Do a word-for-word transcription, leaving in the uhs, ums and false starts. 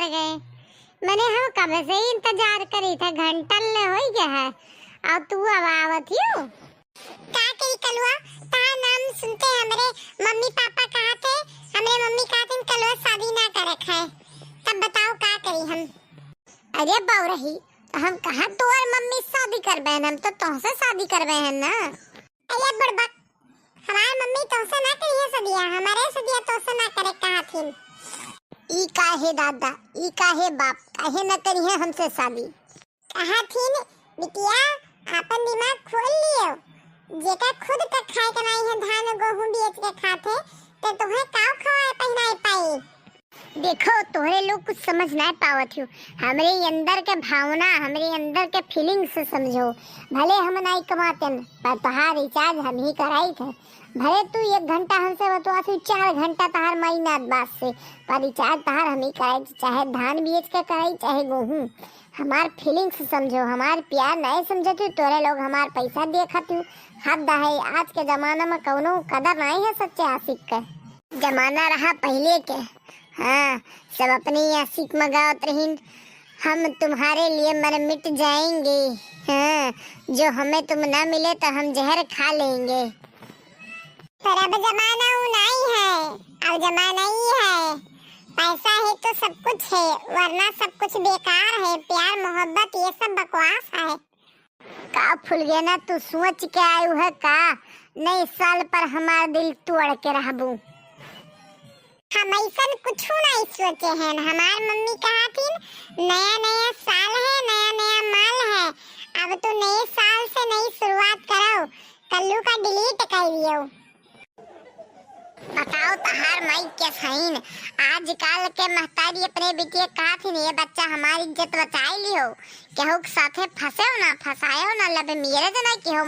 गए। मने हम कब से ही इंतजार करी थे, घंटन ले होई गए है, और तू अब आवत हियो। का करी कलुआ, तहार नाम सुनते हमरे मम्मी पापा कहा थे, हमरे मम्मी कहा थे कलुआ शादी ना करे खाए, तब बताओ का करी हम। अरे बौरही, तो हम कहा तोर मम्मी शादी करबे हैं, हम तो तोहसे शादी करबे हैं ना। अरे बुड़बक, हमार मम्मी तोहसे ना करिहे सदिया, हमारे सदिया तोहसे ना करे कहा थिन। ई काहे दादा, ई काहे बाप, काहे न करिहे हमसे शादी? कहा थिन, बिटिया, आपन दिमाग खोल लियो। जेका खुद का खाए के नाई है, धान गेहूं बेच के खाते, तो तुम्हें काव खवाए पहिनाए पाई? देखो, तोहरे लोग कुछ समझ ना पावत हो। हमरे अंदर के भावना, हमरे अंदर के फीलिंग्स समझो। भले हम नाई कमातेन, पर तोहार रिचार्ज हम ही कराई थे। भले तू एक घंटा हमसे बतवा, तू चार घंटा तोहार माई नात बात से, पर रिचार्ज तोहार हम ही कराई थे। चाहे धान बेच के कराई, चाहे गेहूं। हमार फीलिंग्स समझो, हमार प्यार नहीं समझत हो। तोरे लोग हमार पैसा देखत हो। हद है, आज के जमाना में कौनो कदर नहीं है सच्चे आशिक के। जमाना रहा पहले के, हाँ, सब अपनी आशिक में गावत रहीन, "हम तुम्हारे लिए मर मिट जाएंगे।" हाँ, "जो हमें तुम ना मिले तो हम जहर खा लेंगे।" पर अब जमाना ऊ नहीं है, अब जमाना ई है, पैसा है तो सब कुछ है, वरना सब कुछ बेकार है, प्यार मोहब्बत ये सब बकवास है। का फुलगेना, तू सोच के आयु है का? नए साल पर हमार दिल तोड़ के रहबू। हम ऐसन कुछ नहीं सोचे हैं। हमार मम्मी कहा थी, "नया नया साल है, नया नया माल है।" अब तू नए साल से नई शुरुआत करो, कल्लू का डिलीट कर दियो। बताओ तहार माई के सहीन, आजकल के महतारी अपने बिटिया कहा थी, "ये बच्चा हमारी इज्जत बचाए लियो, केहू के साथे फंसेओ ना, फंसाएओ ना, लबे मेरे जना केहू